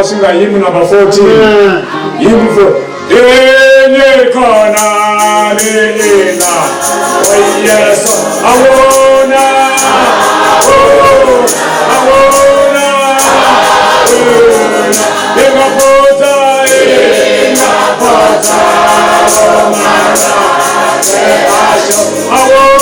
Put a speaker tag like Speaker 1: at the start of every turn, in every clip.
Speaker 1: sing hymn number 14. Hymn for Enye Kona Lena. Oh yes, Awona. Awona. Inga pota. Awona.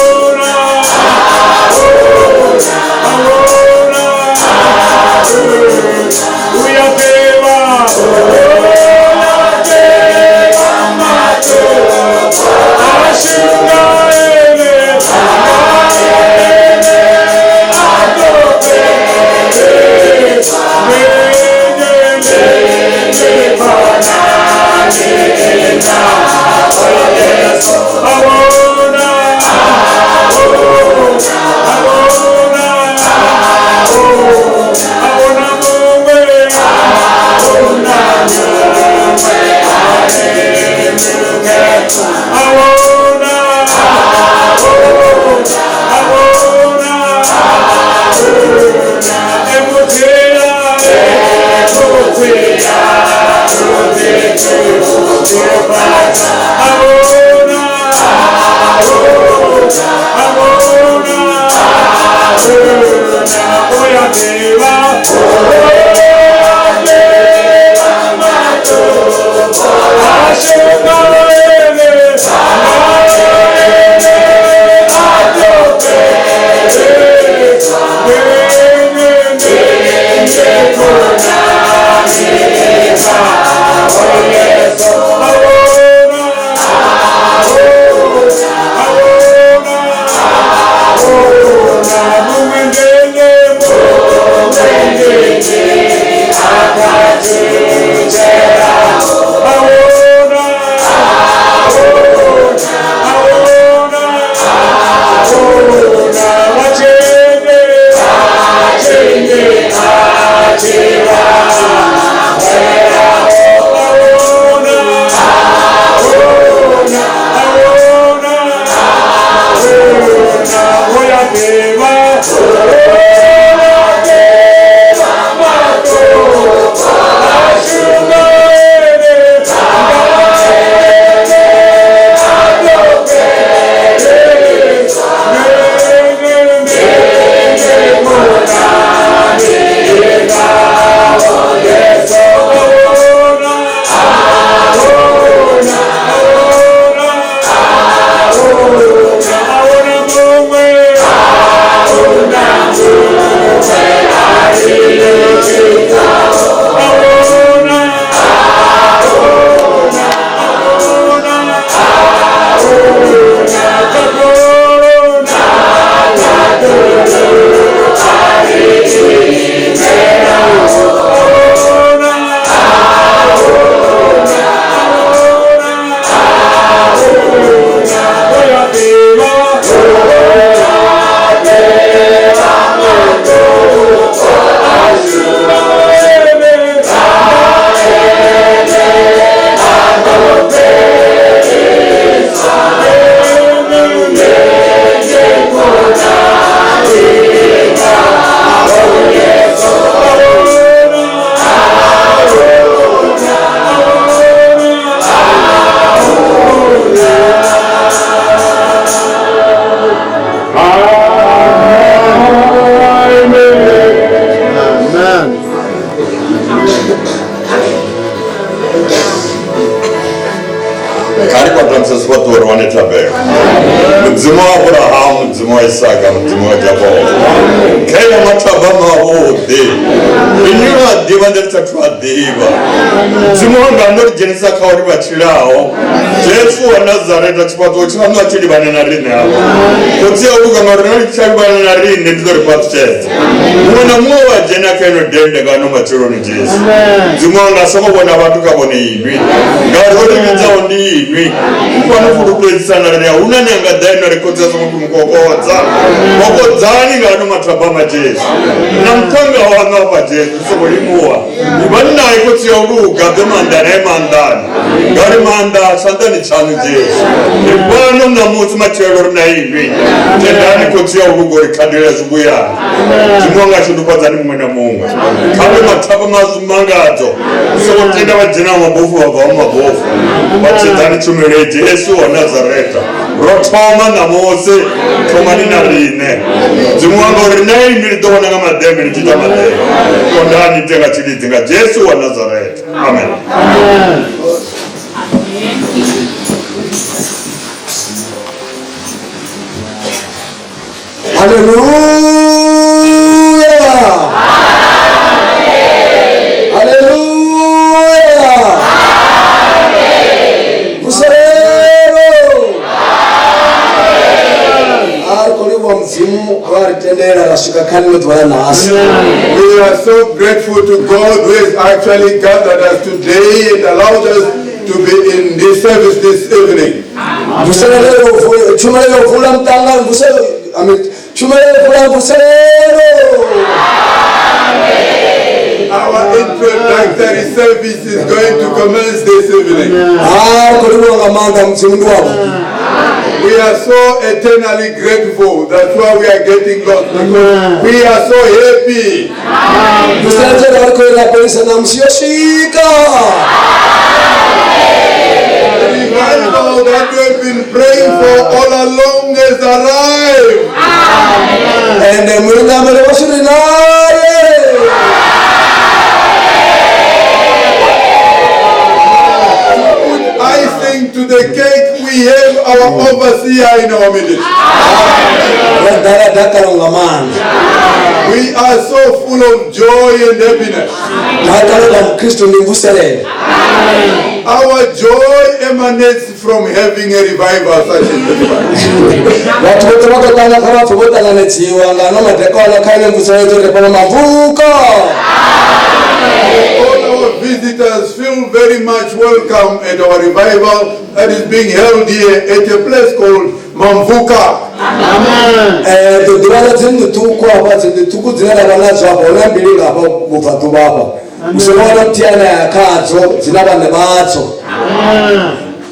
Speaker 2: Mzima wa Abraham, mzima wa Isaka, mzima wa Jacob. Kaya matabama wote. Inyura diva ndetatwa diva. Mzima wa ngandori jenisa kawari bachirao. Yesu wa Nazareth achipato chano achiri banana rine hapo. Kutia uga ngorina chari banana rine ndori patchet. Mwana mwa jena keno dende gano machiro ni Yesu. Mzima wa ngasoma bona watu kabone ibi. Ngaro ni ni ibi. Kwa nufuru kwezi na rea unanenga daino rekoza mkokoza mkokozani ngano matabama Yesu na mtanga wana wa Yesu somulimuwa ibana ikotiya uruga demandane mandana Marimanda, Santani Chanji, the Bonum Namus Material Navy, the Danikotia Ugori Kadiras Buya, Jimonga Shudupazan Munamunga, Kabima Tabamas Mangato, so Tina Jinama Bufu of Oma Bof, but Chitani Chumere, Jesu or Nazareth, Rotoma Namose, Tomanina Line, Jimonga Renay Midona Madame Jitamade, Kondani Tenga Jesu or Nazareth. Amen.
Speaker 3: Hallelujah! Hallelujah! Musarero!
Speaker 4: We are so grateful to God who has actually gathered us today and allowed us to be in this service this evening. Our introductory service is going to commence this evening. We are so eternally grateful. That's why we are getting lost. We are so happy. The revival that we have been praying for all along has arrived. Icing to the cake, we have our overseer in our midst. We are so full of joy and happiness. Our joy emanates from having a revival such as this All our visitors feel very much welcome at our revival that is being held here at a place called Mamvuka.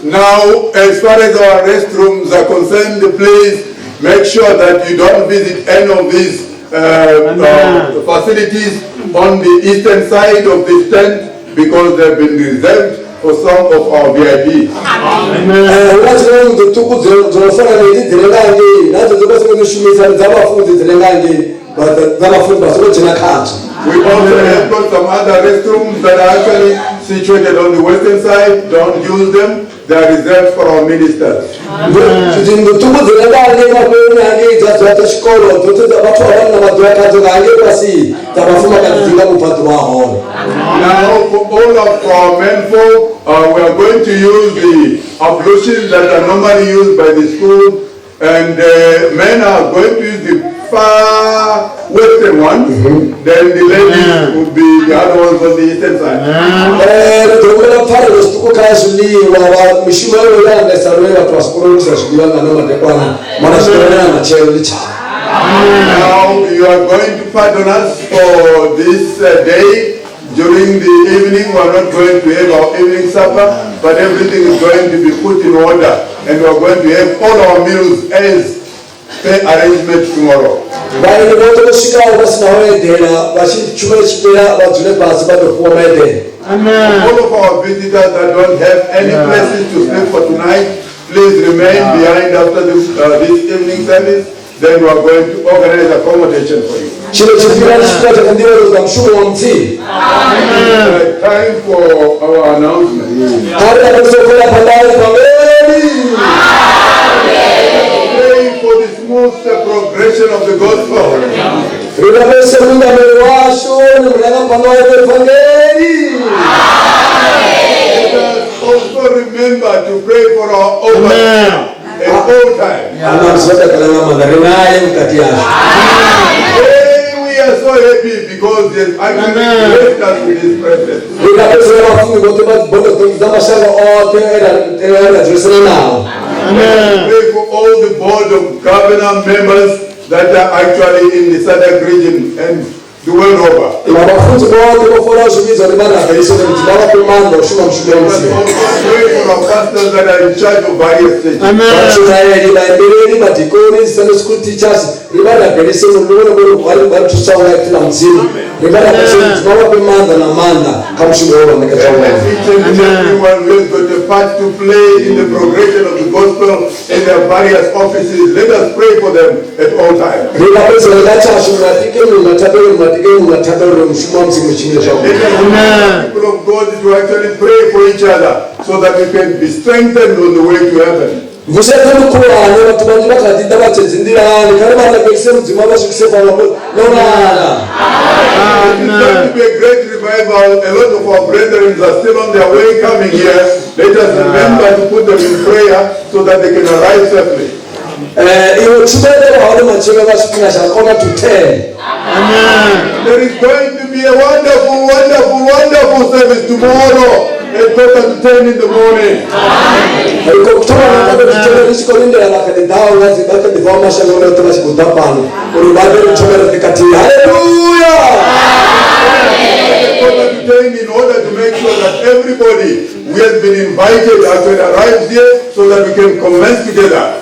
Speaker 4: Now, as far as our restrooms are concerned, please make sure that you don't visit any of these facilities on the eastern side of this tent because they've been reserved for some of our VIPs. We also have got some other restrooms that are actually situated on the western side. Don't use them. They are reserved for our ministers. Now, for all of our men folk, we are going to use the ablutions that are normally used by the school, and men are going to use the far western one, then the ladies would be the other ones on the eastern side. Now you are going to pardon us for this day. During the evening, we are not going to have our evening supper, but everything is going to be put in order, and we are going to have all our meals as per arrangement tomorrow. All of our visitors that don't have any places to sleep for tonight, please remain behind after this evening service. Then we are going to organize accommodation for you. Time for our announcement. Praying for the smooth progression of the gospel. Let us also remember to pray for our overseer at all times. We are so happy because they actually blessed us with His presence. Pray for all the board of governor members that are actually in the SADC region and the world over. We must also pray for our pastors that are in charge of various stages.
Speaker 3: Vachunayeri, vaendereri, madhikoni, Sunday school teachers, rivadagadzirisa munoona kuti vari kusaura kila mzimu. Rivadagadzirisa kuti mavape manda namanda kamushingo wavamekataura.
Speaker 4: Each and everyone who has got a part to play in the progression of the gospel in their various offices, let us pray for them at all times.
Speaker 3: Rivapedza vakachasho muratike munatabere muratike munatabere mushumo mzimu chimwe chavo.
Speaker 4: People of God to actually pray for each other so that we can be strengthened on the way to heaven.
Speaker 3: Vusetemukuvana vatu vanji vakadinda vachedzindirani kare vana vekise mudzima vasvikise pavanonana.
Speaker 4: It's going to be a great revival. A lot of our brethren are still on their way coming here. Let us remember to put them in prayer so that they can arrive safely.
Speaker 3: Iwo chimene vaone machero vasvika chakona to 10.
Speaker 4: There is going to be a wonderful service tomorrow at 10 in the morning. In order to make sure that everybody who has been invited actually arrives here so that we can commence together.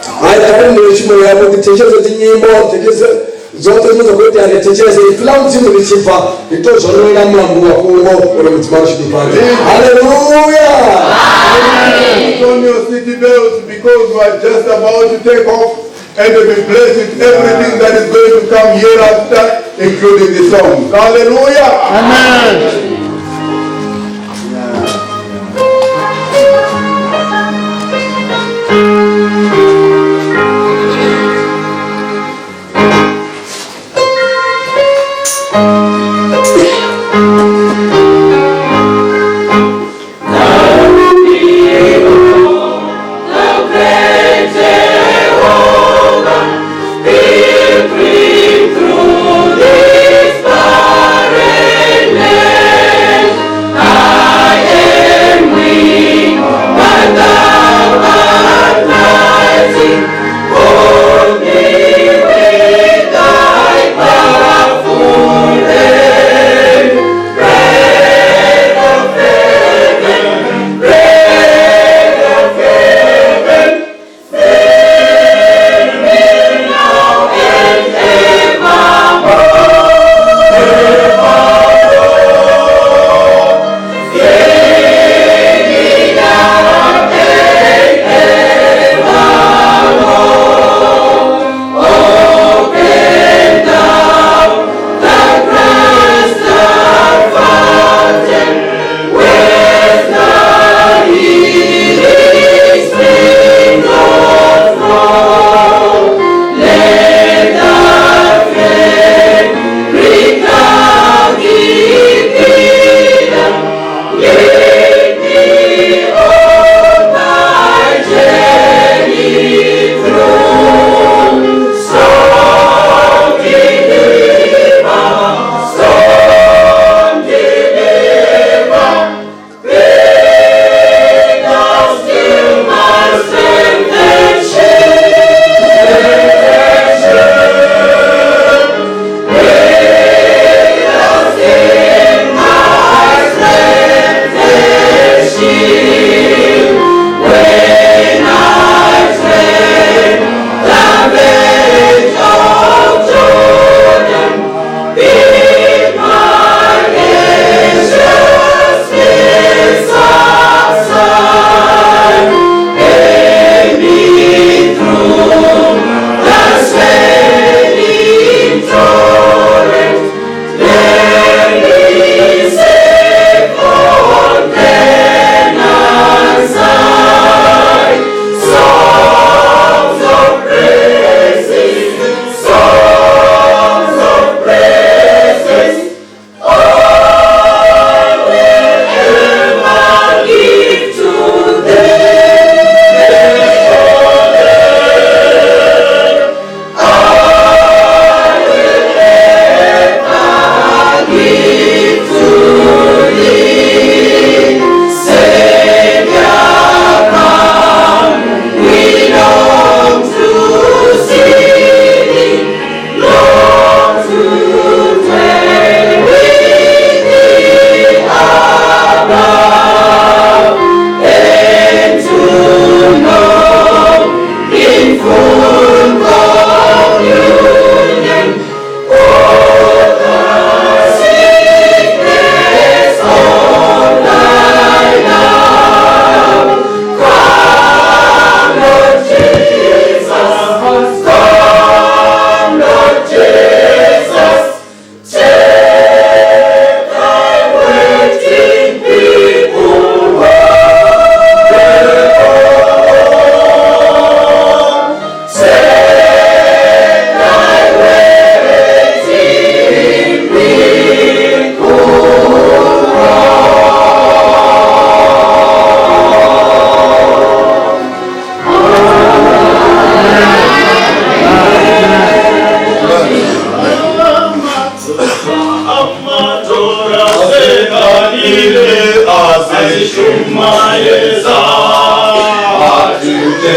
Speaker 4: Zote zinozokuita yatechereze ifila mzimu lichifa itozonoina mlambu wa kungo ule mtima ushidupande. Hallelujah! Put on your city belts because we are just about to take off and be blessed with everything that is going to come hereafter, including the songs. Hallelujah! Amen!
Speaker 5: Through this barren land.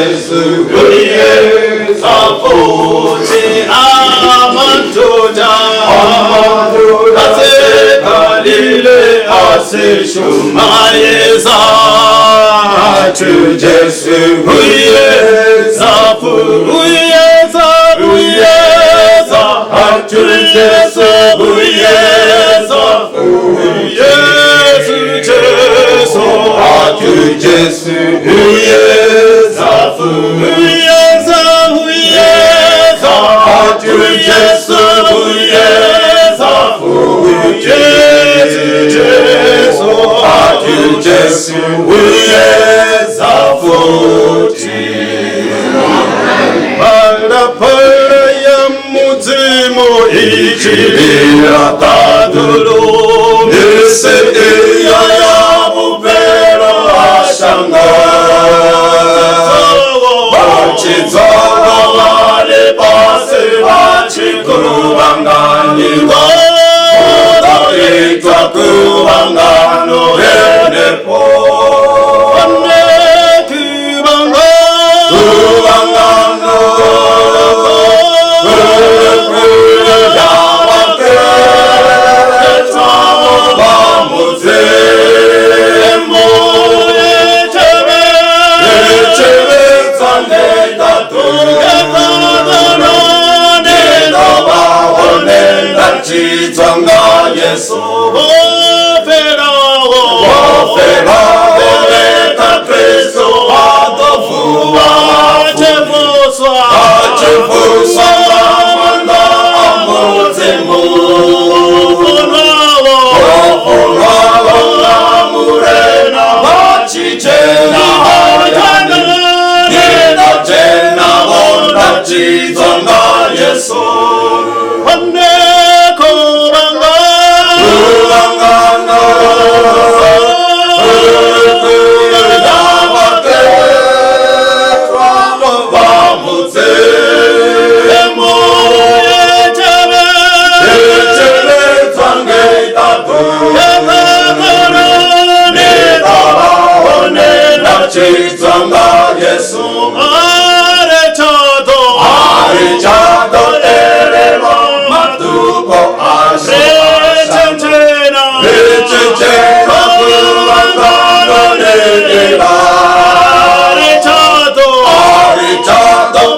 Speaker 5: Jesu uye safuti amantoja asekalile aseshumayeza tu Jesu uye safuti uyeza tu Jesu uyeza Yesu Jesu atu Jesu uyeza uyeza atu Jesu uyeza Jesu atu Jesu uyeza futi para ya muzimu ichibira tadulu nise iya ya bupero ashanga bachizana wale base bachikubanganyingo odaita kubangano enepo Yesu ofera oleta Kristo atofua achefuswa manda amutemu ofonwalo amurena bachichena hayana nina chena onda chizonga Yesu Yesu arechado eremo matuko ashetena kubangano nera arechado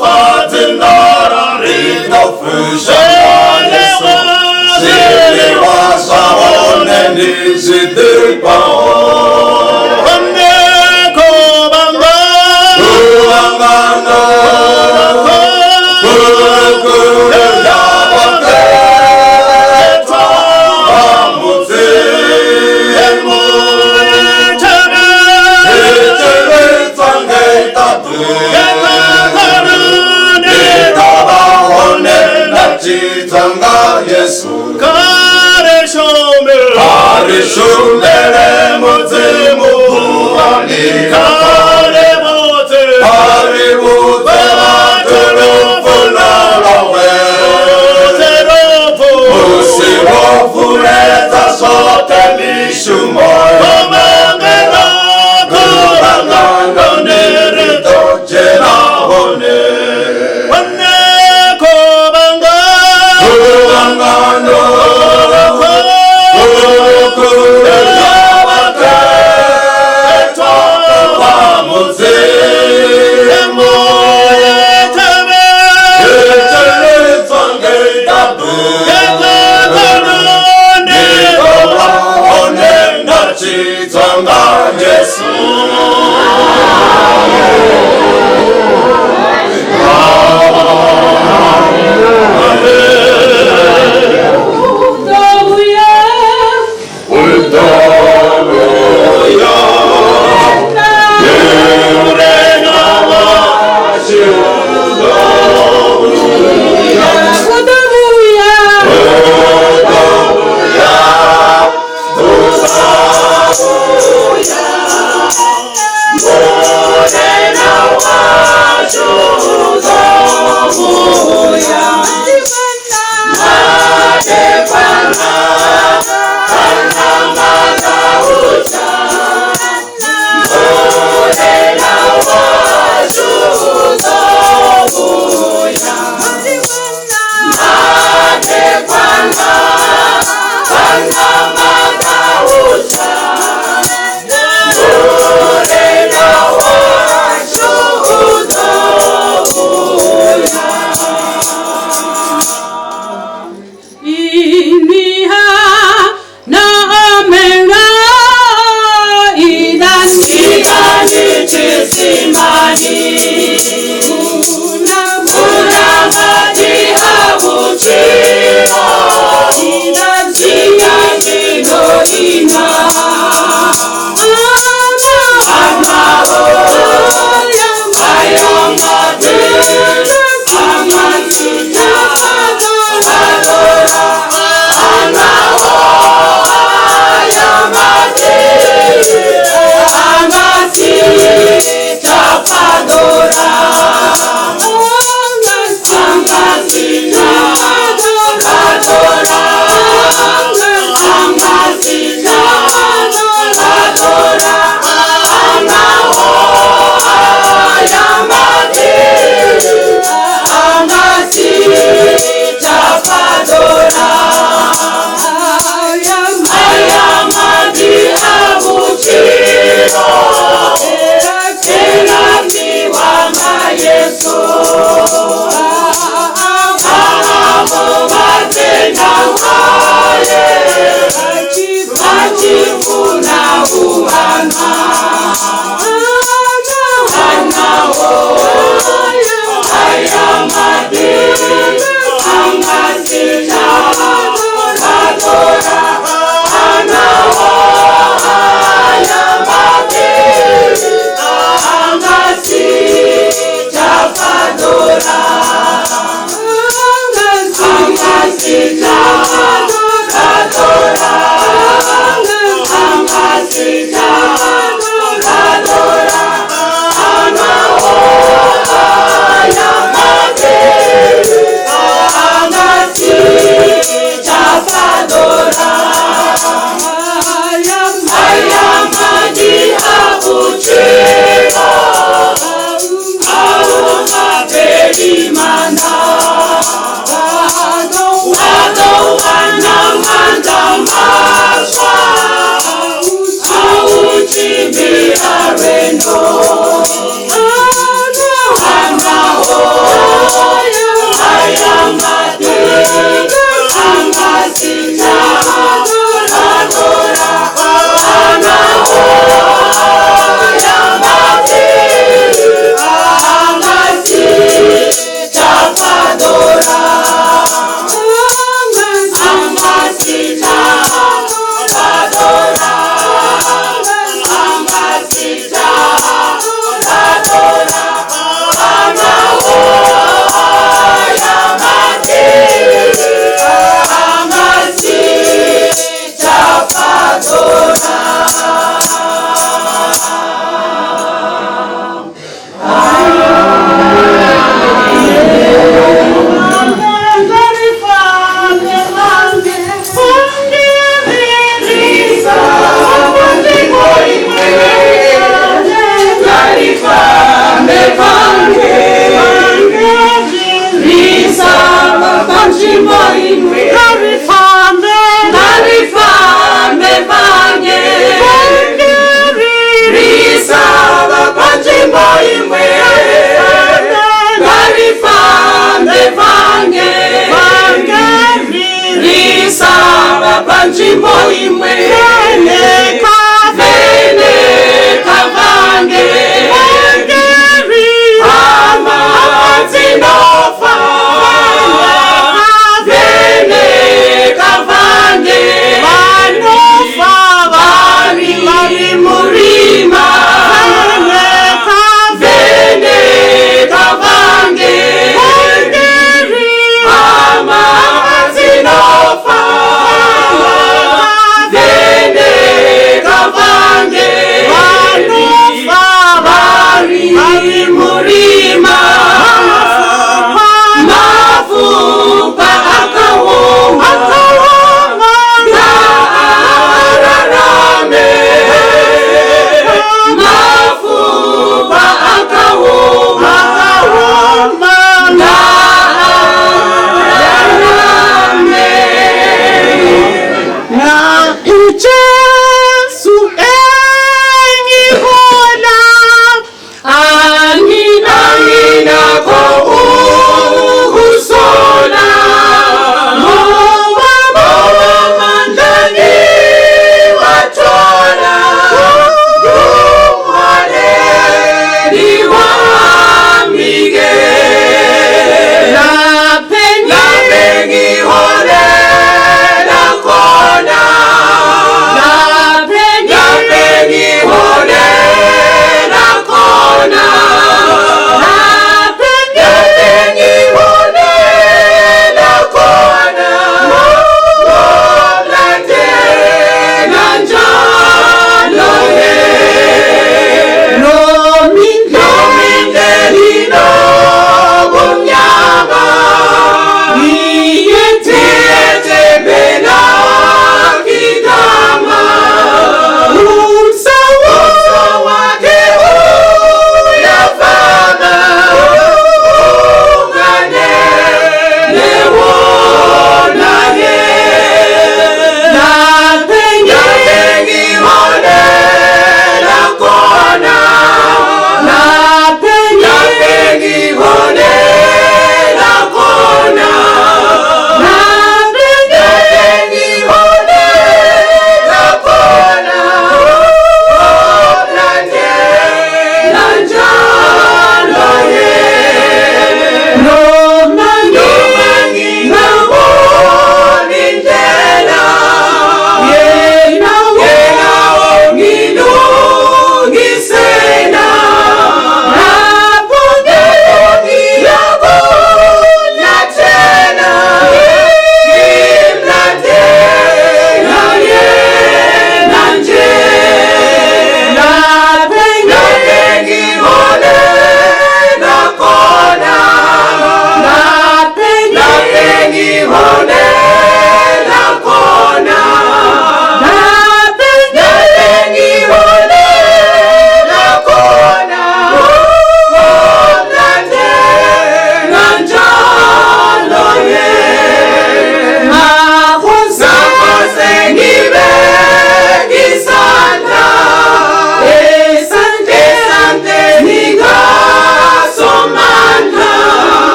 Speaker 5: patindara rito fushana Yesu siliwasa oneni sidirpao Yeah.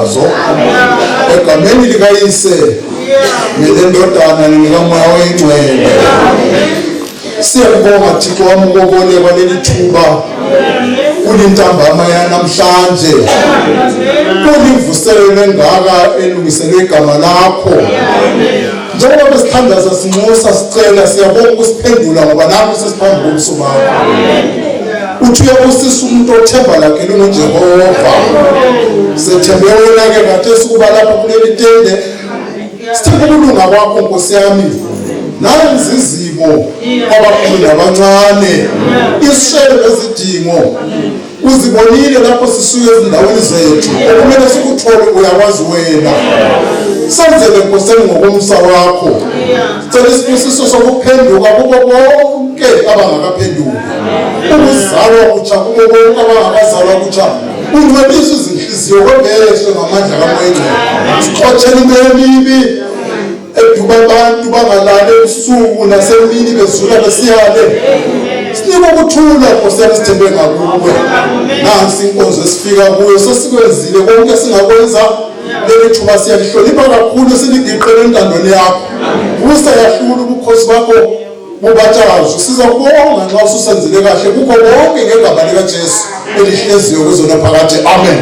Speaker 6: nazo egameni likayise nelendodana nelikamoya oyingcwele. Siyakubonga Thixo wami ukubolekwa leli thuba kulintambama yanamhlanje, kulivuselelo engaka elungiselwe igama lakho. Njengoba besithandaza sinxusa sicela, siyabonga ukusiphendula ngoba nawe sesiphambi kobuso bakho. Uthi uyabusisa umuntu othemba lakhe linguJehova. Sethembe wena-ke khathesi ukuba lapha kuleli tende, sithembe ukulunga kwakho Nkosi yami. Nanzi izimo abakhulu nabancane, isishelo nezidingo uzibonile lapho sisuke ezindaweni zethu, okumele sikuthole uyakwazi wena. Senzele Nkosi ngokomsa wakho. Cela isibusiso sokuphenduka kubo bonke abangakaphenduki, ukuzalwa kutsha kubo bonke abangakazalwa kutsha. Ungcwelise izinhliziyo kwebeshe ngamandla kaMoya. Sixotshele into emibi eduba abantu bangalali ebusuku nasemini bezula besiyale. Sinike ukuthula Nkosi yami, sithembe ngakuwe. Nansi inkonzo esifika kuyo sesikwenzile konke singakwenza. Leli thuba siyalihlonipha kakhulu, siligiqele entandweni yakho. Busa yahlula ubukhosi bakho bubatshazwe. Siza kubonga nxa ususenzile kahle kukho konke ngegama likaJesu elihleziyo kuzona phakathi. Amen.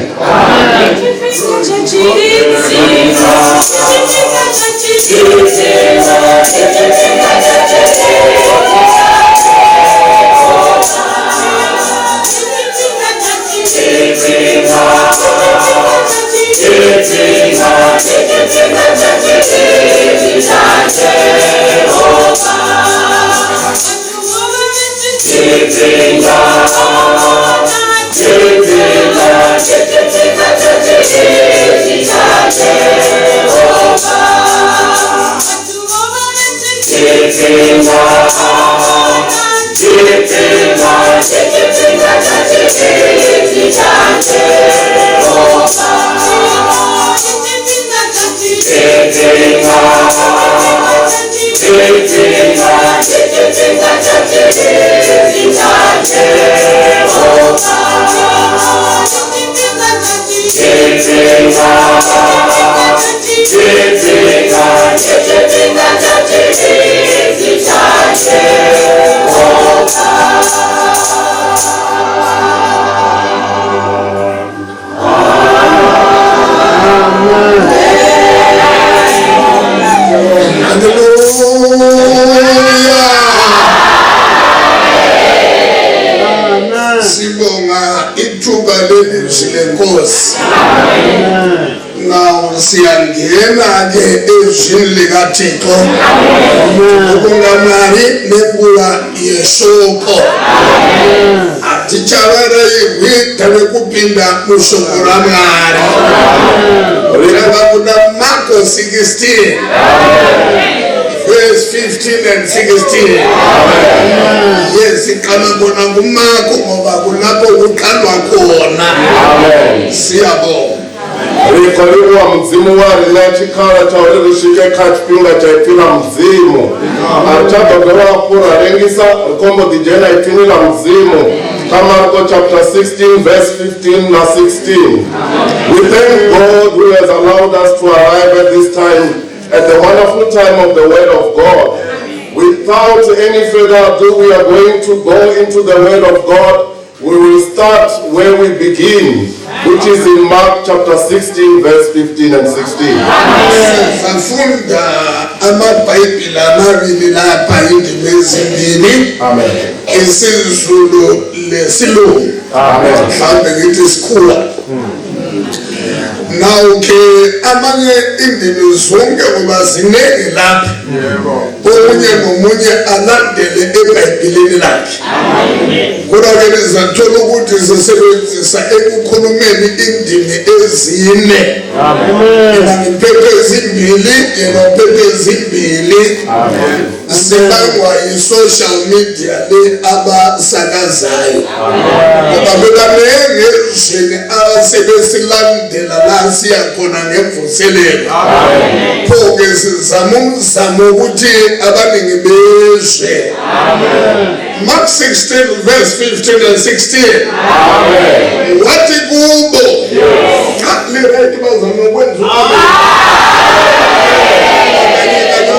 Speaker 7: Siyangena ke ezwini likaThixo ukungamari nebula yesoko atitshavara yehwitane kupinda mushoko raMwari rirava kuna Marko 16 verse 15 and 16. Yes, kana bona nguMarko ngoba kulapho kuqalwa khona. Siyabonga.
Speaker 8: Rikoliwa mzimu wari na chikara cha uri rishike kachipinga cha ipina mzimu achatogewa kura rengisa rikombo dijena ipinila mzimu Marko chapter 16 verse 15 na 16. We thank God who has allowed us to arrive at this time, at the wonderful time of the word of God. Without any further ado, we are going to go into the word of God. We will start where we begin, which is in Mark chapter 16 verse 15 and 16. Amen.
Speaker 7: Now ke amanye indimi zonke ngoba zinenge lapha omunye nomunye alandele eBhayibhelini lakhe. Kodwa ke sizathola ukuthi sisebenzisa ekukhulumeni indimi ezine. Ngiphethe ezimbili, ngiphethe ezimbili. Sibangwa yi-social media le abasakazayo. Ngoba bekanenge ezwini asebesilandela la siyakhona ngemvuselelo. Pho-ke sizama umzamo ukuthi abaningi bezwe. Mark 16 verse 15 and 16. Wathi kubo right bazama ukwenza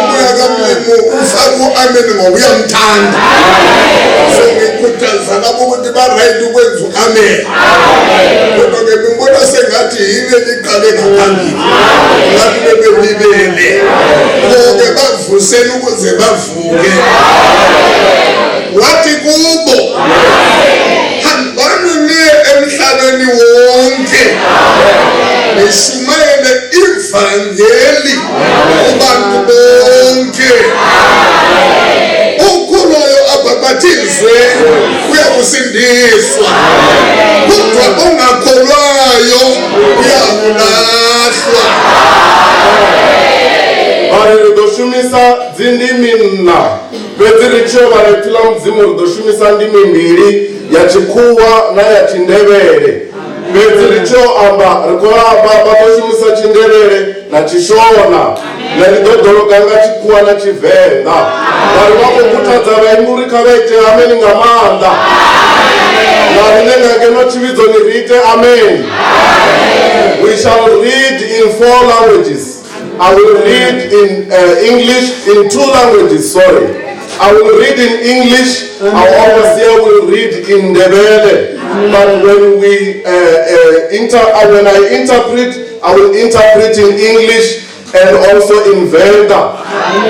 Speaker 7: umoya kamlimu ufake u-amen ngoba uyamthanda. So ngikhuthaza labo ukuthi ba-right ukwenza u-amen. Kodwa-ke ngibona sengathi yini eliqale ngaphambili ngathi bebelibele ko-ke bavusele ukuze bavuke. Wathi kubo hambani niye emhlabeni wonke nishumayele ivangeli kubantu bonke. Ukhulayo abhabhathizwe uyakusindiswa, kodwa ongakholwayo uyakulahlwa.
Speaker 8: Vari rudoshumisa dzindimi nna fhedzi ri tshi vha ri pfila mudzimu ri ḓo shumisa ndimi mbili ya tshikhuwa na ya tshindevhele. Fhedzi ri tshi amba ri khou amba vha ḓo shumisa tshindevhele na tshishona na ri ḓo dologa nga tshikhuwa na tshivenḓa. Vari vha khou khuthadza vhaimburi kha vha ite ameni nga maanḓa. Na riṋe nga ngeno tshivhidzoni ri ite amen. We shall read in 4 languages. I will read in English, in 2 languages, sorry. I will read in English, our overseer will read in Ndebele. But when we when I interpret, I will interpret in English and also in Venda.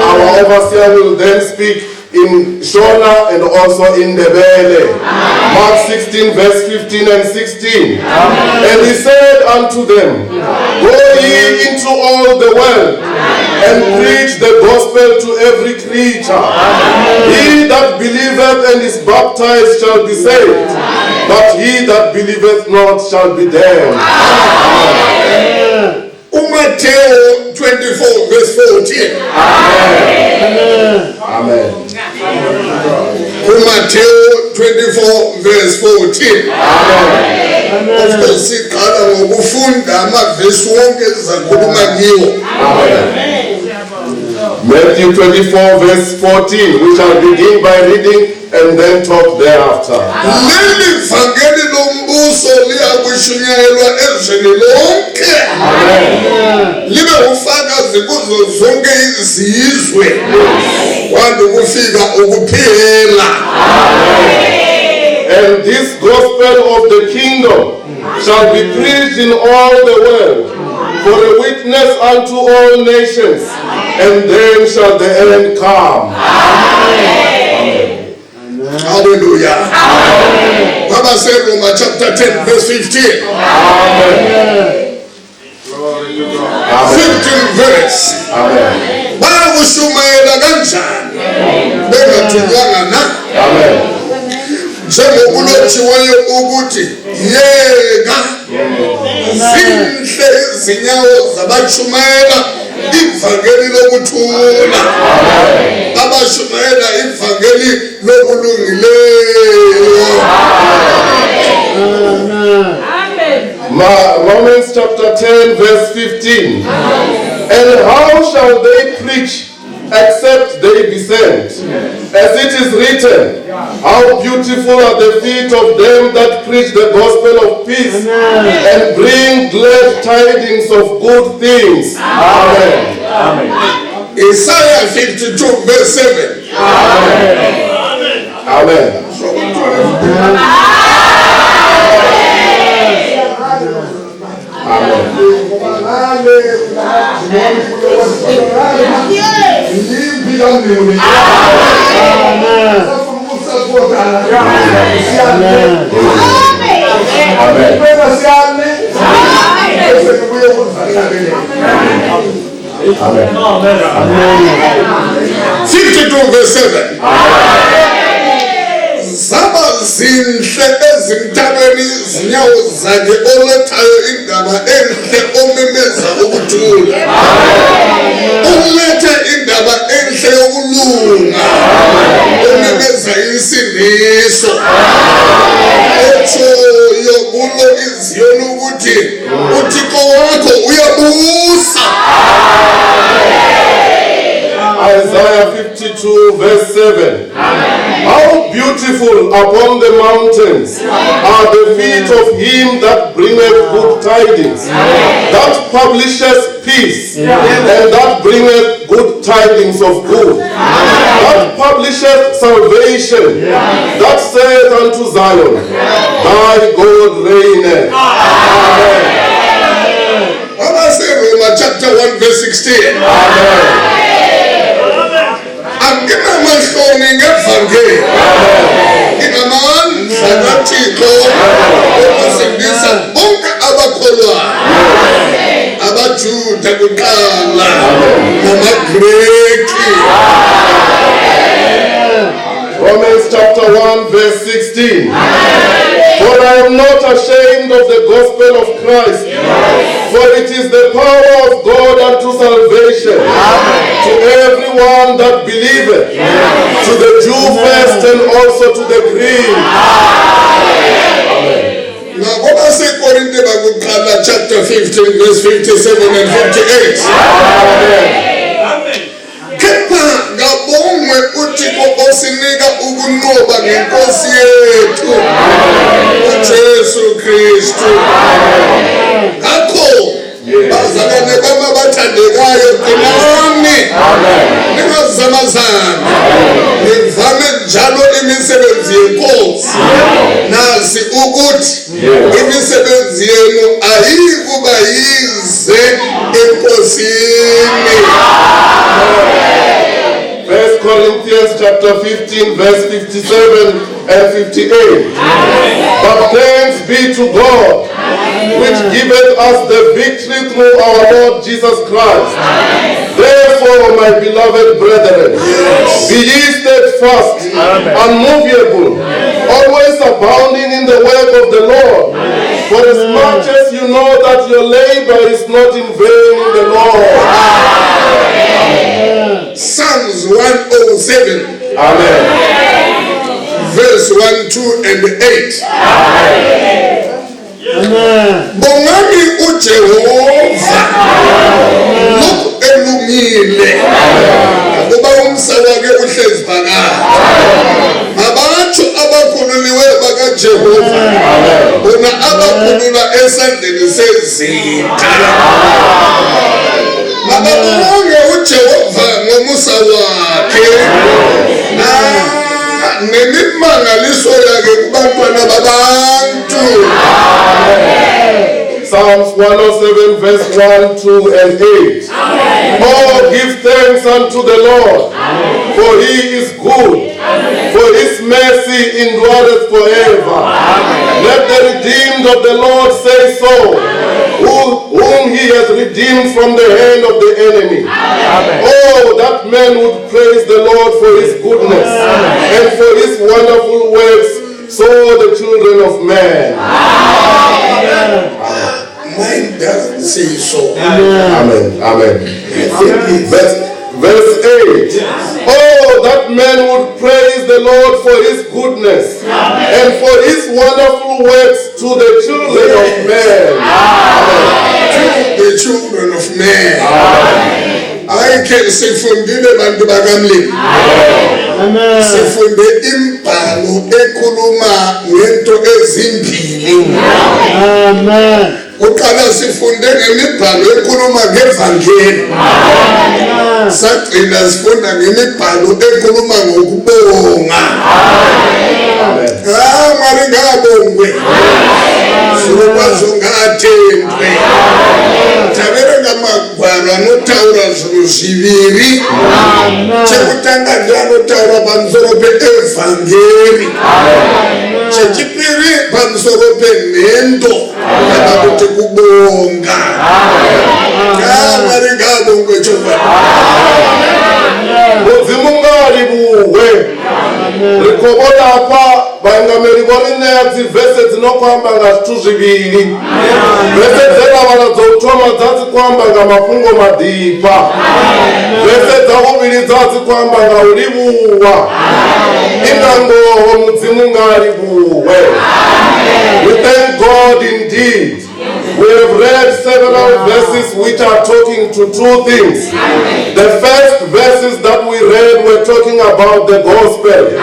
Speaker 8: Our overseer will then speak in Shona and also in Ndebele. Mark 16 verse 15 and 16. And he said unto them, go ye into all the world and preach the gospel to every creature. He that believeth and is baptized shall be saved, but he that believeth not shall be damned.
Speaker 7: Matthew 24 verse 14.
Speaker 8: Amen.
Speaker 7: Matthew 24 verse 14. Of course, siqala ngokufunda amavesi wonke ezakhuluma kiwo.
Speaker 8: Matthew 24 verse 14. We shall begin by reading and then talk thereafter.
Speaker 7: Leli vangeli lombuso liyakushunyayelwa ezweni lonke. Libe ufakazi kuzo zonke izizwe. Kwande kufika ukuphela.
Speaker 8: And this gospel of the kingdom shall be preached in all the world for a witness unto all nations, and then shall the end come.
Speaker 7: Hallelujah. Baba said Romans chapter 10 verse 15.
Speaker 8: Amen.
Speaker 7: 15 verse. Bayawushumayela kanjani bengathunywanga na? Njengokulotshiweyo ukuthi yeka zinhle izinyawo zabashumayela ivangeli lokuthula, abashumayela ivangeli lokulungileyo.
Speaker 8: Romans chapter 10 verse 15. And how shall they preach except they be sent? As it is written, how beautiful are the feet of them that preach the gospel of peace and bring glad tidings of good things. Amen.
Speaker 7: Isaiah 52 verse 7.
Speaker 8: Amen.
Speaker 7: Amen. 52 verse 7. Zaba zinhle ezintabeni izinyawo zakhe olethayo indaba enhle omemeza ukuthula. Uletha indaba enhle yokulunga omemeza insindiso. Etshoyo kulo iziyoni ukuthi uThixo wakho uyabusa.
Speaker 8: Isaiah 52 verse 7. How beautiful upon the mountains are the feet of him that bringeth good tidings, that publisheth peace, and that bringeth good tidings of good, that publisheth salvation, that saith unto Zion, thy God reigneth.
Speaker 7: Roma chapter 1 verse 16. Anginamahloni ngevangeli. Nginamandla kaThixo okusindisa bonke abakholwayo. AmaJuda kuqala namaGreki.
Speaker 8: Romans chapter 1 verse 16. For I am not ashamed of the gospel of Christ, for it is the power of God unto salvation to everyone that believeth, to the Jew first and also to the Greek.
Speaker 7: Ngoba seKorinte bakuqala chapter 15 verse 57 and 58. Kepha ngabongwe uThixo osinika ukunqoba ngenkosi yethu uJesu Kristu. Akho bazalwane bami abathandekayo qinani ningazamazana nivame njalo imisebenzi yenkosi nasi ukuthi imisebenzi yenu ayikuba yize enkosini.
Speaker 8: 1 Corinthians chapter 15 verse 57 and 58. But thanks be to God, which giveth us the victory through our Lord Jesus Christ. Therefore, my beloved brethren, be ye steadfast, unmovable, always abounding in the work of the Lord. For as much as you know that your labor is not in vain in the Lord.
Speaker 7: Psalms 107.
Speaker 8: Amen.
Speaker 7: Verse 1, 2 and 8. Bongani uJehova lokhu elungile ngoba umsa wake uhlezi phakathi. Abatsho abakhululiwe bakaJehova bona abakhulula esandleni sezitha. Mababonge uJehova ngomusa wakhe nemimangaliso yakhe kubantwana babantu.
Speaker 8: Psalms 107 verse 1, 2 and 8. Oh, give thanks unto the Lord, for he is good, for his mercy endureth forever. Let the redeemed of the Lord say so, whom he has redeemed from the hand of the enemy. Oh, that man would praise the Lord for his goodness and for his wonderful works, so the children of man.
Speaker 7: Mine doesn't say so.
Speaker 8: Amen. Amen. Verse 8. Oh, that man would praise the Lord for his goodness and for his wonderful works to the children of men.
Speaker 7: To the children of men. I can sifundile bantu bakamlimi. Sifunde imbhalo ekhuluma ngento ezimbili.
Speaker 6: Amen.
Speaker 7: Uqala sifunde ngemibhalo ekhuluma ngevangeli. Sagcina sifunda ngemibhalo ekhuluma ngokubonga. Mari ngabongwe. Sirokwazi ungathembe. Tabera ngamagwaro anotaura zvinhu zviviri. Chekutanga ndianotaura pamusoro peevhangeri. Chechipiri pamusoro penhendo kana kuti kubonga. Mari ngabongwe Jehovha.
Speaker 8: Mudzimu ngaribuwe. Rikoboda apa vangameri vorineya dzivhese dzinokwamba ngazvitu zviviri. Vhese dzekavana dzoutoma dzadzikwamba ngamafungo madhipa. Vhese dzakuviri dzadzikwamba ngaulibuwa. Ingangoho mudzimu ngaribuwe. We thank God indeed. We have read several verses which are talking to two things. The first verses that we read were talking about the gospel.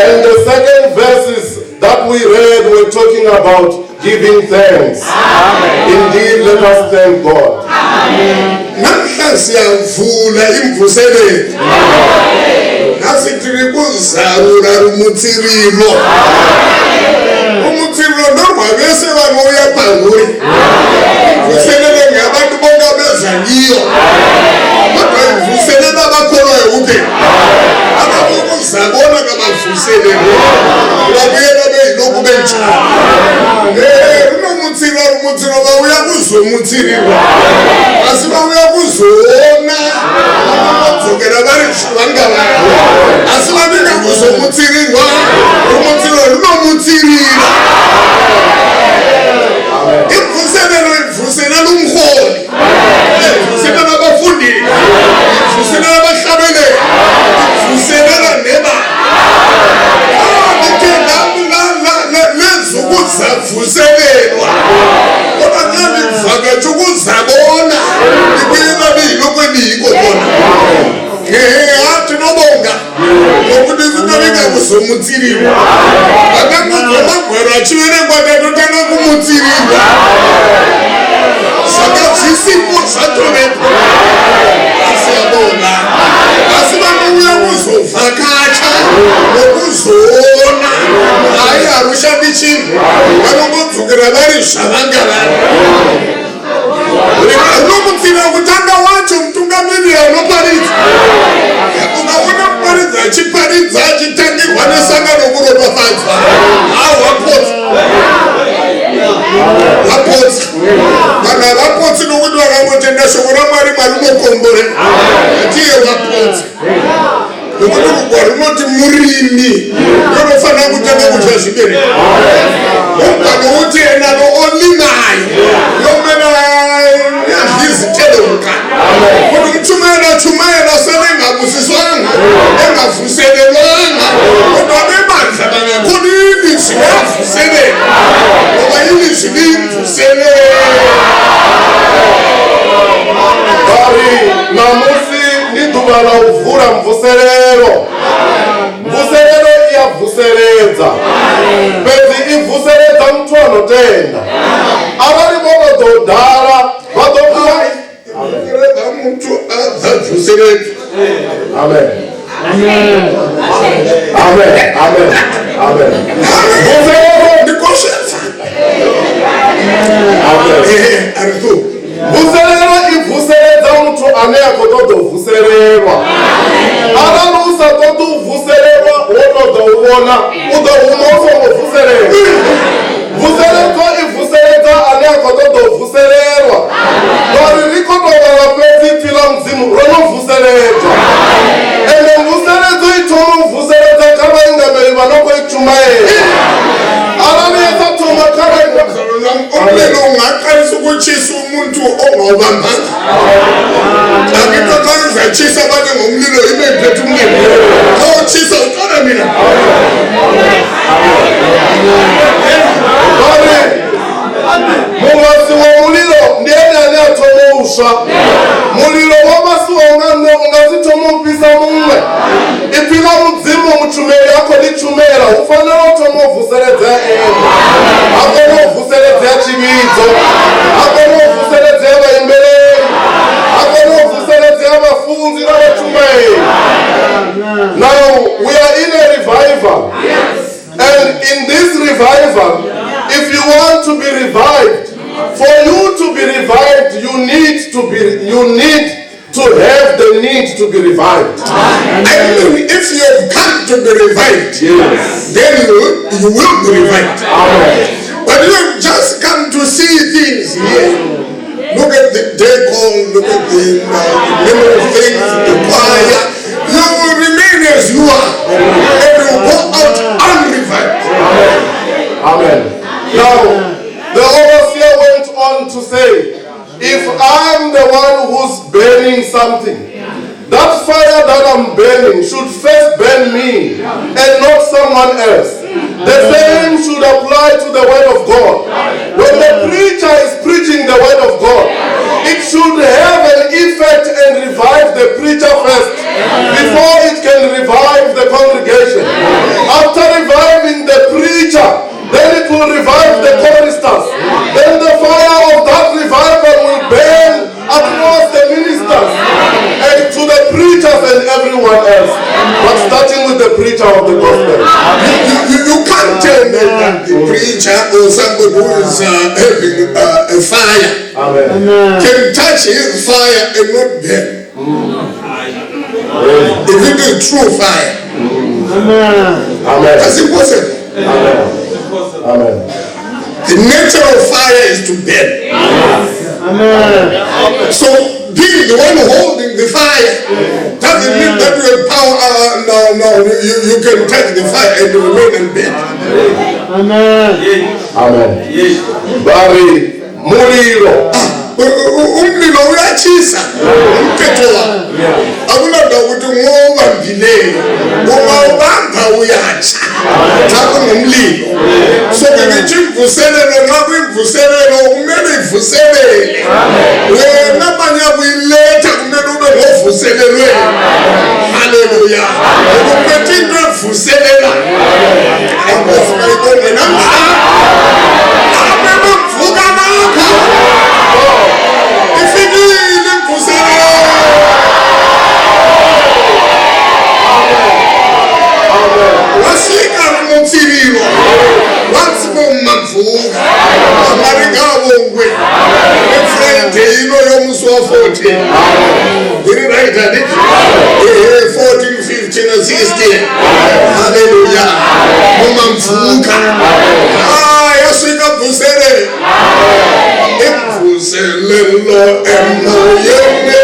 Speaker 8: And the second verses that we read were talking about giving thanks. Indeed, let us thank God.
Speaker 7: Namhla siyavula imvuselelo. Nasi tiri kuzarura umutsirilo. Umutsirilo normal bese banoya panguri. Imvuselelo ngabantu bonke bezangiyo. Kodwa imvuselelo abakholwayo kuphela. Abakuzabona kabavuselelo. Babuyela beyilokhu benjalo. Umutsirilo bawuya kuzomutsilirwa. Asiba uyakuzona uzokela barisha bangabana asiba bika kuzomutsilirwa umutsilo lunomutsilira imvuselelo imvuselelo umholi imvuselelo abafundi imvuselelo abahlabeleli imvuselelo neba lezukuzavuselelwa kodwa nami mvakatsho ukuzabona ibuyela biyilokhu eliyiko bona athi nobonga ngokuthi izinto bengakuzomutsilirwa akakuzomagwero atshiyele kwatata utana kumutsilirwa sakazisipho sathobepho asiyabona asibanobuya kuzovakatsha nokuzona hayi arushatichini vanokudzukira varisha vangavana rinomutsira kutanga wacho mutungamiri anoparidza ukaona muparidza achiparidza achitangirwa nesangano kuropafadza vapotsi vanhu havapotsi nokuti vakangotenda shoko ramwari marinokombore atiye vapotsi nokuti rugwa runoti murimi yonofanira kutanga kudya zvibereko ugano uti enano olimayi yomena yazvizitelemukana kuti muchumaena senengabusiswanga engavuselelwanga kodwa bebandla bangakhonini zvingavuselela ngoba ini zvilimvuselela
Speaker 8: bari namusi ndiduva la uvula mvuselelo. Mvuselelo iyavuseledza pedzi ivuseledza muthu anotenda avari vonodhodhara vatokuva
Speaker 7: muthu adzavuseledza.
Speaker 8: Amen. Amen. Amen. Amen. Mvuselelo
Speaker 7: ndikoshetsa
Speaker 8: mvuselelo ivuseledza muthu ane akotodovuselelwa arali usatodovuselelwa wonodouona udohuma usongovuselelwa vuseledzwa ivuseledza ane akotodovuselelwa lori rikotovava pedzi pfila mudzimu ronovuseledzwa ende mvuseledzo itoma uvuseledza kavaingameri vanokoichumaela arali yesatoma kavaingameri
Speaker 7: umlilo ungaqalisa ukutshisa umuntu ongawubambanga akikho xa uzatshisa abanye ngomlilo ibe iphethe umlilo xa utshisa uqala mina
Speaker 8: mungasiwa mulilo ndiye ani atoma uswa mulilo wamasiwa ungazitoma upisa mumwe iphila mudzimu muchumeli yako lichumela ufanele utoma uvuseledza ene akona uvuseledza chividzo akona uvuseledza vaimbeleri akona uvuseledza vafunzi navachumeli. Now we are in a revival, and in this revival, if you want to be revived, for you to be revived, you need to have the need to be revived.
Speaker 7: And if you have come to be revived,
Speaker 8: Yes.
Speaker 7: then you will be revived.
Speaker 8: Amen.
Speaker 7: But you have just come to see things here. Look at the decor, look at the number of things, the choir. You will remain as you are, and you will go out unrevived.
Speaker 8: Amen. Now, the overseer went on to say, if I'm the one who's burning something, that fire that I'm burning should first burn me and not someone else. The same should apply to the word of God. When the preacher is preaching the word of God, it should have an effect and revive the preacher first before it can revive the congregation. After preacher, then it will revive the choristers. Then the fire of that revival will burn across the ministers and to the preachers and everyone else. But starting with the preacher of the gospel.
Speaker 7: You can't tell me that the preacher or somebody who is having a fire can touch his fire and not burn. If it is true fire.
Speaker 8: Amen.
Speaker 7: That's impossible.
Speaker 8: Amen.
Speaker 7: The nature of fire is to burn. So being the one holding the fire doesn't mean that you have power. No, you can touch the fire and remain in bed.
Speaker 8: Amen. Bari mulilo.
Speaker 7: Umlilo uyatshisa umthetho wakho akulanda ukuthi ngobambileyo uma ubamba uyatsha xa kungumlilo. So ngithi imvuselelo nxa kuyimvuselelo kumele ivuselele wena abanye kuyiletha kumele ube ngovuselelwe. Haleluya. Ukuphethe into evuselela ayibona namhlanje abevuka nakho ifikile imvuselelo. Wasika umtsirilo wathi bomamvuka amarigabongwe Friday ino yomso 14 did right at it 14 15 and 16. Hallelujah. Bomamvuka yasika vuselelo imvuselelo emoyeni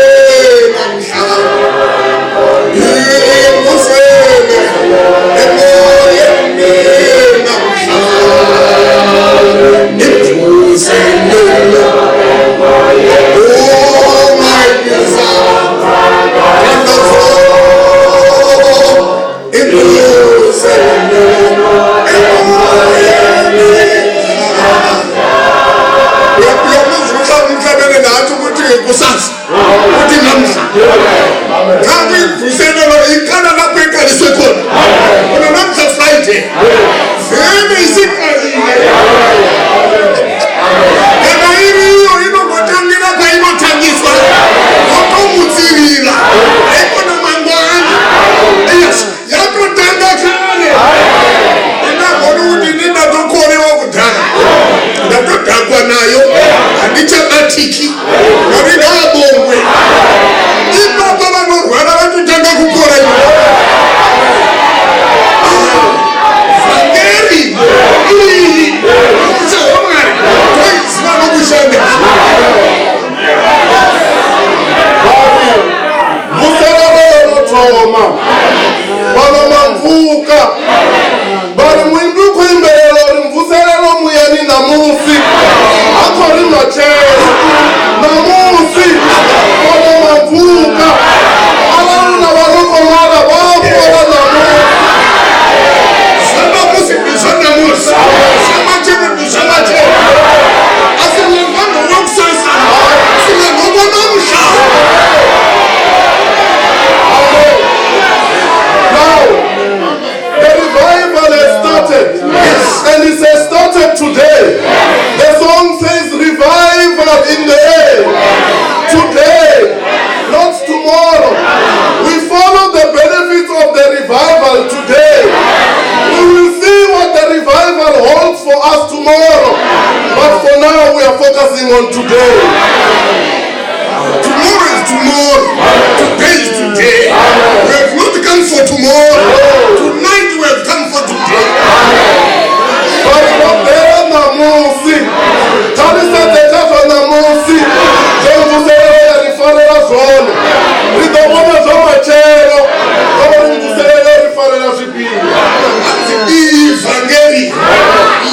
Speaker 8: on today.
Speaker 7: Tomorrow is tomorrow. Today is today. We have not come for tomorrow. Tonight we have come for today.
Speaker 8: But there na musi. Talisa tekafa na musi. Jongu sere rifarela zone. Ridobona zoma chero. Jongu sere rifarela zibili.
Speaker 7: Evangeli.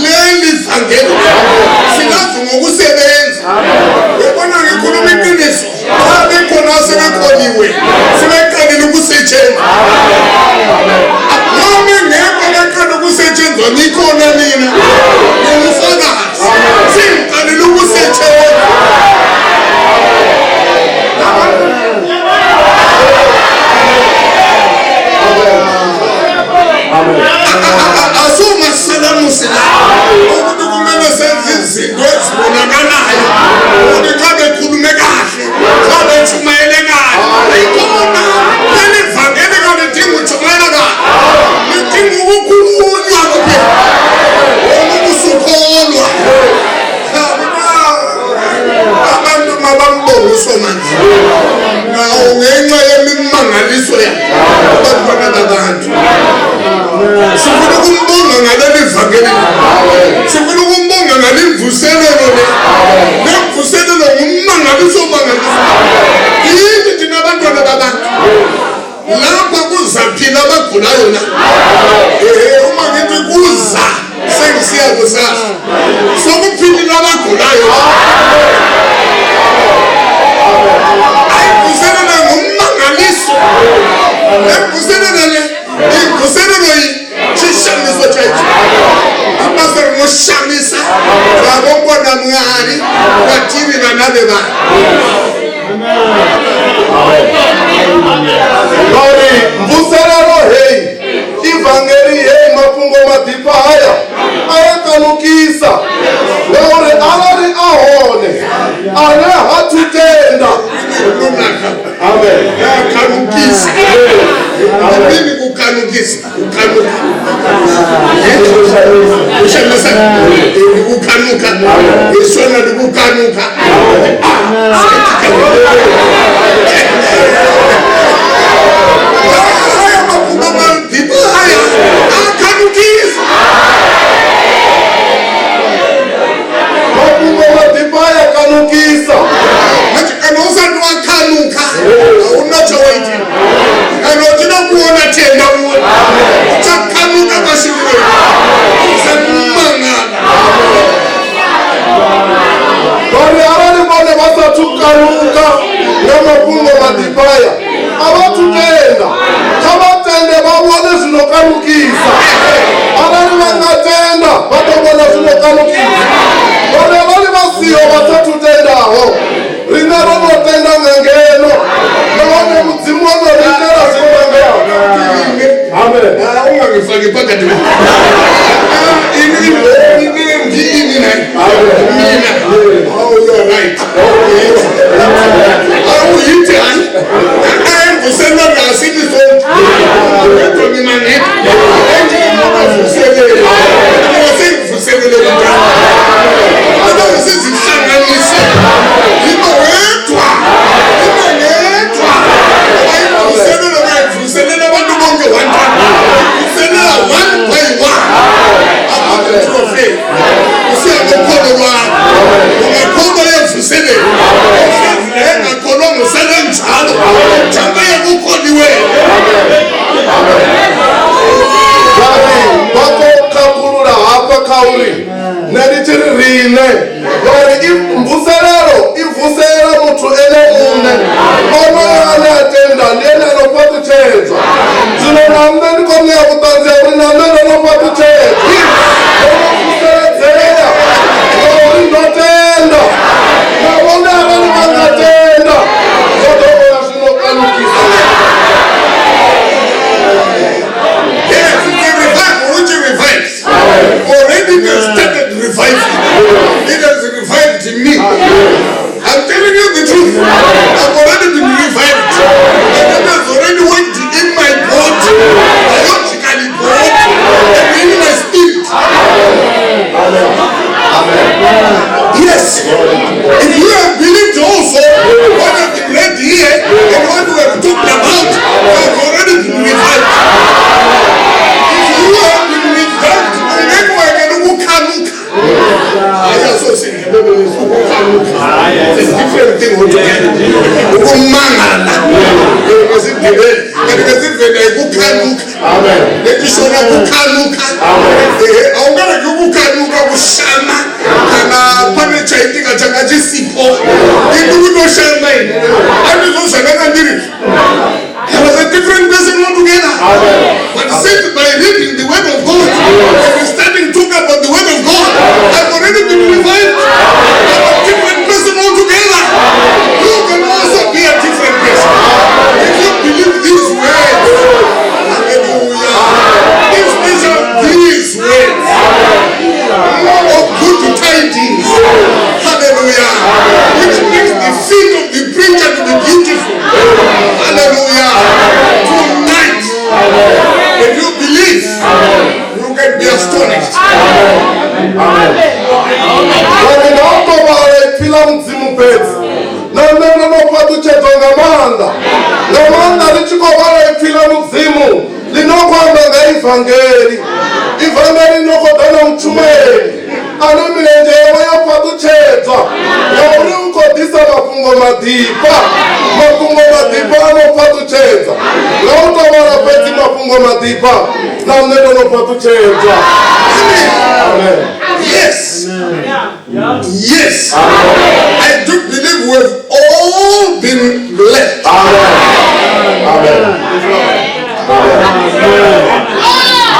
Speaker 7: Leli evangeli. Silazi ngokusebenza. Yabona ngikhuluma iqiniso. Xa bekhona sebekholiwe. Sebeqalile ukusetshenzwa. Noma ngeke beqale ukusetshenzwa nikhona nina. Ngiyafakaza. Siqalile ukusetshenzwa. Asumasalamu sila. Ukuthi kumele senze izinto ezibonakalayo. Ukuthi xa bekhulume kahle, xa bechumayele kahle. Ayikona. Leli vangeli kalidingi uchumayela kahle. Lidingi ukukhulunywa kuphela. Ukukholwa. Abantu mabambonga usomanje. Ngawo ngenxa yemimangaliso yakhe. Abantwana babantu. Sifuna ukumbonga ngaleli vangeli. Sifuna ukumbonga ngalimvuselelo le. Lemvuselelo ngummangaliso omangaliso. Yithi thina abantwana babantu. Lapha kuzaphila abagulayo na. Uma ngithi kuza sengisiya kusasa. Sokuphilile abagulayo. Ayimvuselelo ngummangaliso. Lemvuselelo le. Imvuselelo yi. Shishamisa church. Pastor Mushamisa. Babongona mwari. Batini banabe ba.
Speaker 8: Lori mvuselelo hei ivangeli hei mafungo madipa haya ayakanukisa lori alari ahone ane hatutenda.
Speaker 7: Amen. Kanukisa. Nini kukanukisa? Kukanuka. Ushamisa. Kukanuka. Isona kukanuka.
Speaker 8: Kanukisa.
Speaker 7: Kanosa nwa kanuka. Unacho waiti. Kanojina kuona tenda uwe. Chakanuka kashiwe. Semanga.
Speaker 8: Bari abari bane basatukanuka n'amafungo madipaya. Abatugenda. Kabatende babone zinokanukisa. Abari bangatenda batobona zinokanukisa. Bari abari basiyo basatutendaho. Rinero notenda ngengeno. Nobone mudzimu wanoritera zvinongeo. Amen.
Speaker 7: Ungangifaki phakathi. Ini. Mina. Oh, you're right. Oh, you tell. I'm for sending a citizen. From the man. For seven.
Speaker 8: Mvuselelo ivusela muthu ele une ono ane atenda ndiene anopatuchedzwa zvino namne ndikomne yakutanzi yauri namne ndanopatuchedzwa onovuseledzera nouri ndotenda navone avani vangatenda zvodovoya zvinokanukisa.
Speaker 7: Yes, the revival which revives. Already they started reviving. It has revived me. I'm telling you the truth. I've already been revived. And it has already went in my blood, biologically blood, and in my spirit. Yes. If you have believed also what I've been read here and what we have talked about, I've already been revived. If you have been revived, then we're going to look. I also say, it's a different thing altogether. Ukumangala. Because it Amen. Nekishona kukanuka. Aungana kukanuka kushama. Kana pane chaitika chakajisipo. Into shama. And it was another miracle. I was a different person altogether. But simply by reading the word of God and starting to talk about the word of God, I've already been revived. I'm a different person altogether. You can also be a different person. If you believe these words, hallelujah. This special dishonest.
Speaker 8: Kani nautobala iphila mdzimu fhedzi namene nofatuchedzwa nga maanḓa ri tshi khou vhala iphila mudzimu ḽi no khou amba nga ivangeli no khou ḓa na mutshumeli ane milenzhe yawe yo fhaṱutshedzwa ngauri u khou ḓisa mafhungo maḓipha ano fhaṱutshedza nga u tou vhala fhedzi mafhungo maḓipha na nṋe ndo no fhaṱutshedzwa. Amen.
Speaker 7: Yes. Yes. I do believe we've all been blessed.
Speaker 8: Amen.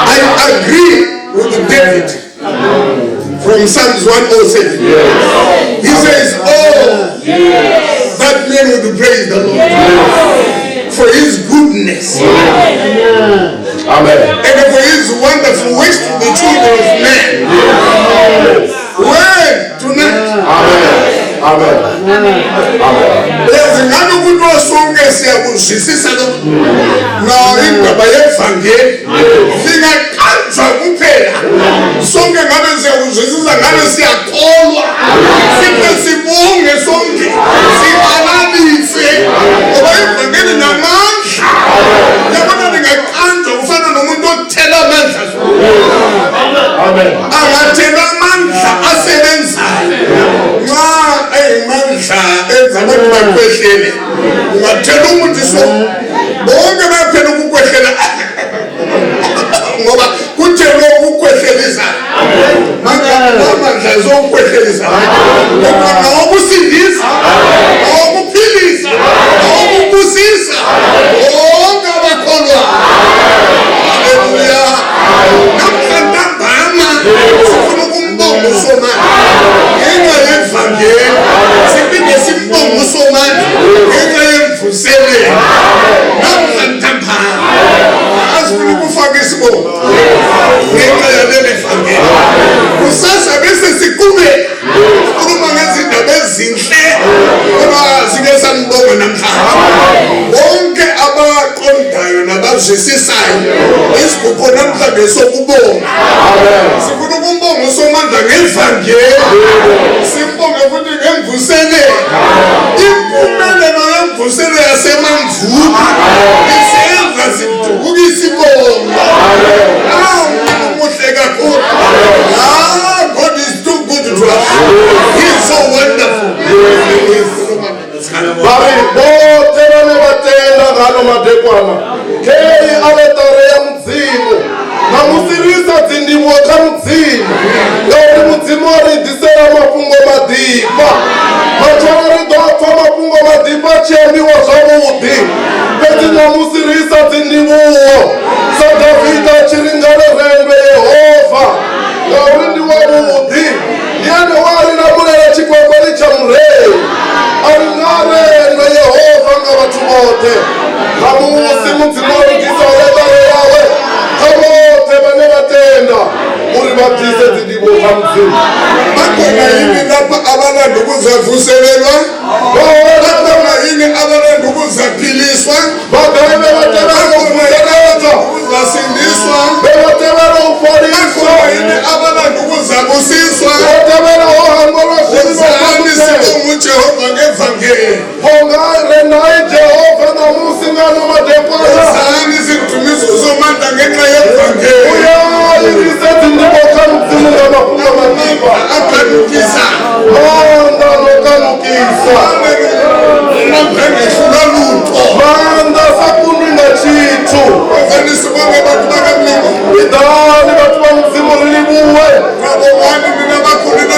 Speaker 7: I agree with David from Psalms 107. He says, oh, that man would praise the Lord for his goodness.
Speaker 8: Amen.
Speaker 7: And for his wonderful ways to the children of men. When tonight.
Speaker 8: Amen.
Speaker 7: There's another good one song I say I will see now in the Evangeli. Thing I can't compare. Song another say I will see another say I call. Fitness in long a song. See another say over Evangeli Naman. The one thing I can't don't tell a man.
Speaker 8: Amen.
Speaker 7: I tell a man I say ezabona bakwehlele ungathela umuntu so bonke baphela ukukwehlela ngoba kuthela ukukwehlela amandla zokukwehlela awokusindisa awokuphilisa awokubusisa bonke abakholwa. Haleluya. Namhlanje sifuna ukumbonga uSomandla ngenxa yevangeli, siphinde simbonge uSomandla ngenxa yemvuselelo. Namhlanje asifuna ukufaka isibongo ngenxa yaleli vangeli. Kusasa bese siqhubeka ukukhuluma ngezindaba ezinhle ngoba sike sanibonga namhlanje. Bonke abaqondayo nabazwisisayo isigubho namhlanje sokubonga. Sifuna ukumbonga uSomandla ngevangeli, simbonge futhi ngemvuselelo. Impumelelo yemvuselelo yasemanvuka isenza sidukisa ibonga. Muhle kakhulu. God is too good to us. He is so wonderful.
Speaker 8: Bari bote vane vatenda ngano madekwana kei aletare ya mudzimu na musirisa dzindimo kha mudzimu ngauri mudzimu aridhisera mafungo maḓipha matsholo ri ḓo pfa mafungo maḓipha tshiambiwa zwavhuḓi fhedzi na musirisa dzindimuwo sa Davhida tshiringale rendwe Yehova ngauri ndi wavhuḓi ndi ane wari na mulela tshikwekweni tsha murei aringarendwe Yehova nga vhathu vote nga musi mudzimu wa lugisa oletare yawe kha vote vane vatenda uri va bvise dzindivho kha mudzimu.
Speaker 7: Bakhona yini lapha abalanda ukuzavuselelwa? Bakhona yini abalanda ukuzaphiliswa?
Speaker 8: Bakhona bevatevela
Speaker 7: ukuzasindiswa?
Speaker 8: bevatevela ufoliswa?
Speaker 7: Bakhona yini abalanda ukuzabusiswa?
Speaker 8: Batevela uhambo
Speaker 7: Uzani sibonga uJehova ngevangeli.
Speaker 8: ongarenai Jehova namusi ngano madekwana
Speaker 7: Uzani sidumisa uSomandla ngenxa yevangeli.
Speaker 8: uyayirise dzindivho kha mudzimu nga mafungo maḓipha
Speaker 7: Akanukisa.
Speaker 8: maanḓa nokanukisa
Speaker 7: Namphengishula lutho.
Speaker 8: maanḓa sa kundwi nga tshithu.
Speaker 7: Uzani sibonga bathu bakamlimo.
Speaker 8: Idani vhathu va mudzimu ri livhuwe
Speaker 7: Ngabo wani mina bakhulile